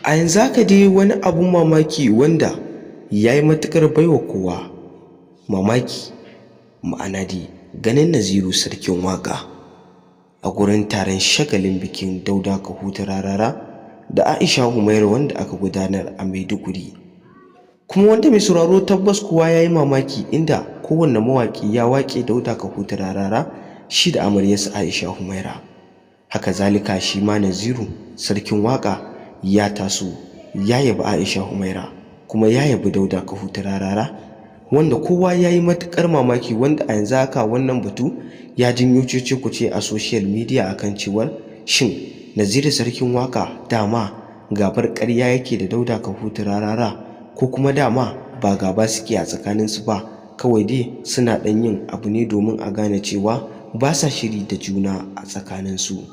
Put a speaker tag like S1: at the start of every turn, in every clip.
S1: A yanzu haka dai wani abun mamaki wanda ya yi matuƙar baiwa kowa mamaki, ma'ana dai ganin Naziru Sarkin Waƙa a gurin taron shagalin bikin Dauda Kahutu Rarara da Aisha Humaira wanda aka gudanar a Maiduguri. Kuma wanda mai sauraro tabbas kowa ya yi mamaki, inda kowanne mawaƙi ya waƙe Dauda Kahutu Rarara shi da amaryarsa Aisha Humaira. Haka zalika shi ma Naziru Sarkin Waƙa ya taso ya yabi Aisha Humaira kuma ya yabi Dauda Kahutu Rarara, wanda kowa ya yi matuƙar mamaki, wanda a yanzu haka wannan batu ya janyo cece-kuce a social media akan cewar shin Naziru Sarkin Waƙa dama gabar ƙarya yake da Dauda Kahutu Rarara, ko kuma dama ba gaba suke a tsakaninsu ba, kawai dai suna ɗan yin abu ne domin a gane cewa ba sa shiri da juna a tsakaninsu.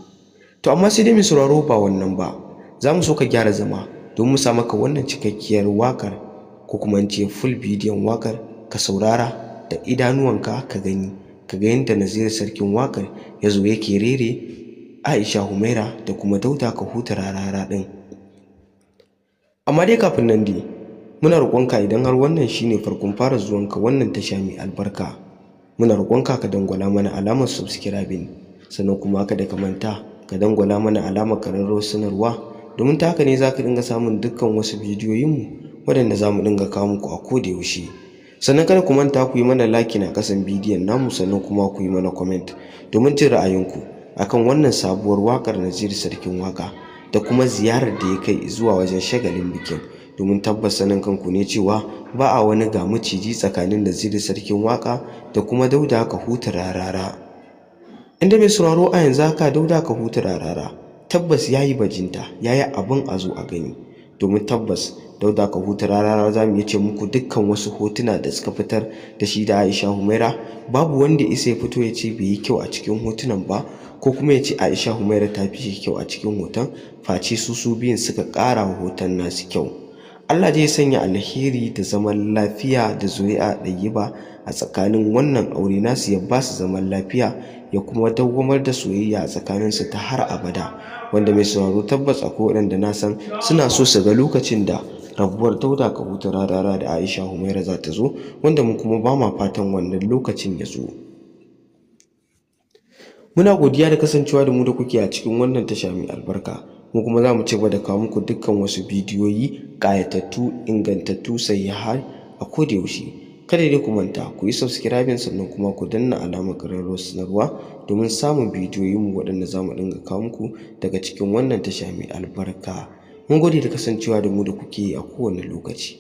S1: To amma sai dai mai sauraro, ba wannan ba, za mu so ka gyara zama don mu sa maka wannan cikakkiyar waƙar, ko kuma in ce full bidiyon waƙar, ka saurara da idanuwanka ka gani, ka ga yadda Naziru Sarkin Waƙar ya zo yake rere Aisha Humaira da kuma Dauda Kahutu Rarara ɗin. Amma dai kafin nan dai muna roƙonka, idan har wannan shine farkon fara zuwanka wannan tasha mai albarka, muna roƙonka ka dangwala mana alamar subscribing, sannan kuma kada ka manta ka dangwala mana alamar ƙararrawar sanarwa, domin ta haka ne za ka dinga samun dukkan wasu bidiyoyinmu waɗanda za mu dinga kawo muku a koda yaushe. Sannan kada ku manta ku yi mana like a ƙasan bidiyon namu, sannan kuma ku yi mana comment domin jin ra'ayinku akan wannan sabuwar waƙar Naziru Sarkin Waƙa da kuma ziyarar da ya kai zuwa wajen shagalin bikin, domin tabbas sanin kanku ne cewa ba a wani ga maciji tsakanin Naziru Sarkin Waƙa da kuma Dauda Kahutu Rarara. Inda mai sauraro a yanzu haka Dauda Kahutu Rarara tabbas ya yi bajinta, ya yi abin a zo a gani, domin tabbas Dauda Kahutu Rarara za mu iya ce muku dukkan wasu hotuna da suka fitar da shi da Aisha Humaira, babu wanda isa ya fito ya ce bai yi kyau a cikin hotunan ba, ko kuma ya ce Aisha Humaira ta fi shi kyau a cikin hoton, face su su biyun suka ƙara wa hoton nasu kyau. Allah dai ya sanya alheri da zaman lafiya da zuri'a ɗayyiba a tsakanin wannan aure nasu, ya ba su zaman lafiya ya kuma dawwamar da soyayya a tsakaninsu ta har abada. Wanda mai sauraro tabbas akwai waɗanda na san suna so su ga lokacin da rabuwar Dauda Kahutu Rarara da Aisha Humaira za ta zo, wanda mu kuma ba ma fatan wannan lokacin ya zo. Muna godiya da kasancewa da mu da kuke a cikin wannan tasha mai albarka. Mu kuma za mu ci gaba da kawo muku dukkan wasu bidiyoyi ƙayatattu, ingantattu, sahihai a koda yaushe. Kada dai ku manta ku yi subscribing, sannan kuma ku danna alamar ƙararrawar sanarwa domin samun bidiyoyinmu waɗanda za mu dinga kawo muku daga cikin wannan tasha mai albarka. Mun gode da kasancewa da mu da kuke yi a kowane lokaci.